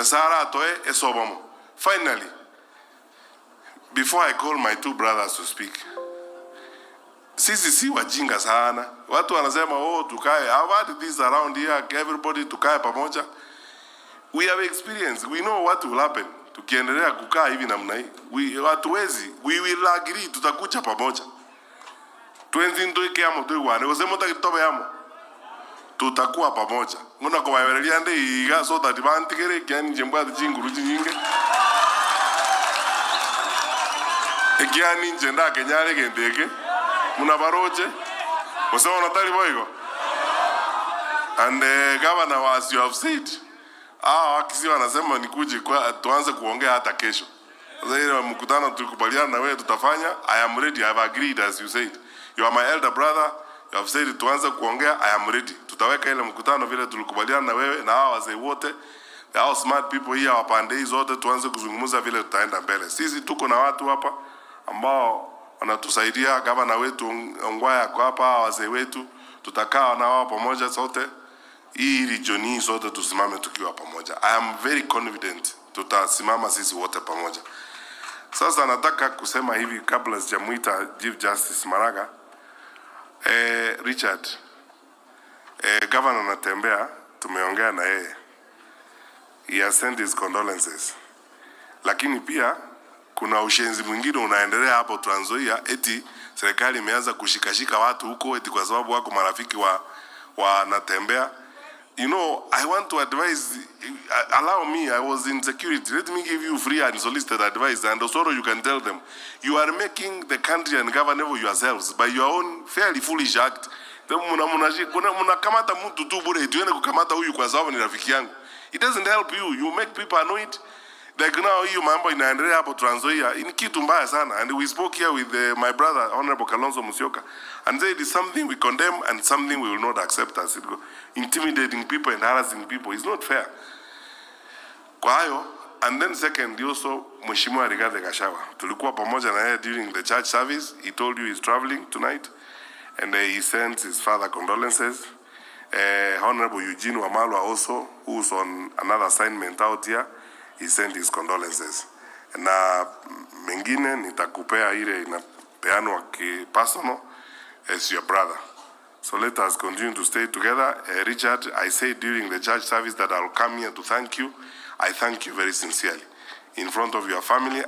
Nyasaye aratoe esobomo. Finally, before I call my two brothers to speak, sisi si wajinga sana. Watu wanasema, "Oh, tukae." I've had this around here, everybody tukae pamoja. We have experience. We know what will happen. Tukiendelea kukaa hivi namna hii, we hatuwezi. We will agree, tutakuja pamoja. Twenzi ntuike amo tuigwane gose motagitobe amo tutakuwa pamoja ng'ona kobabereria nde iga so that bantigere ekiani inche mbwate chinguru chinyinge ekiani inche ndakenyare egento eke buna baroche gose bono tari boigo. And governor, as you have said, hawa wakisi wanasema nikuje kwa tuanze kuongea hata kesho. Sasa ile mkutano tulikubaliana na wewe tutafanya. I am ready. I have agreed, as you said. You are my elder brother. You have said tuanze kuongea. I am ready. Tutaweka ile mkutano vile tulikubaliana na wewe na hawa wazee wote. Hao smart people here wa pande hizi zote tuanze kuzungumza vile tutaenda mbele. Sisi tuko na watu hapa ambao wanatusaidia. Gavana wetu Ongwae ako hapa, hawa wazee wetu tutakaa na wao pamoja sote. Hii region hii sote tusimame tukiwa pamoja. I am very confident tutasimama sisi wote pamoja. Sasa nataka kusema hivi kabla sijamuita Chief Justice Maraga. Richard, Governor anatembea, tumeongea na yeye. He has sent his condolences. Lakini pia kuna ushenzi mwingine unaendelea hapo Trans Nzoia, eti serikali imeanza kushikashika watu huko eti kwa sababu wako marafiki wa Natembeya. I want to advise, allow me, I was in security. Let me give you free and solicited advice. And also you can tell them, you are making the country ungovernable yourselves by your own fairly foolish act. Mnakamata mtu tu bure, tuende kukamata huyu kwa sababu ni rafiki yangu. It doesn't help you. You make people annoyed. Like now, hiyo mambo inaendelea hapo Trans Nzoia ni kitu mbaya sana. And we spoke here with my brother, Honorable Kalonzo Musyoka, and said it's something we condemn and something we will not accept as it go. Intimidating people and harassing people is not fair. Kwa hayo, and then second, also Mheshimiwa Rigathi Gachagua. Tulikuwa pamoja na yeye during the church service. He told you he's traveling tonight and he sends his father condolences. Honorable Eugene Wamalwa also, who's on another assignment out here, he sent his condolences. Na mengine nitakupea ile inapeanwa ki personal as your brother. So let us continue to stay together. Richard, I said during the church service that I'll come here to thank you. I thank you very sincerely in front of your family.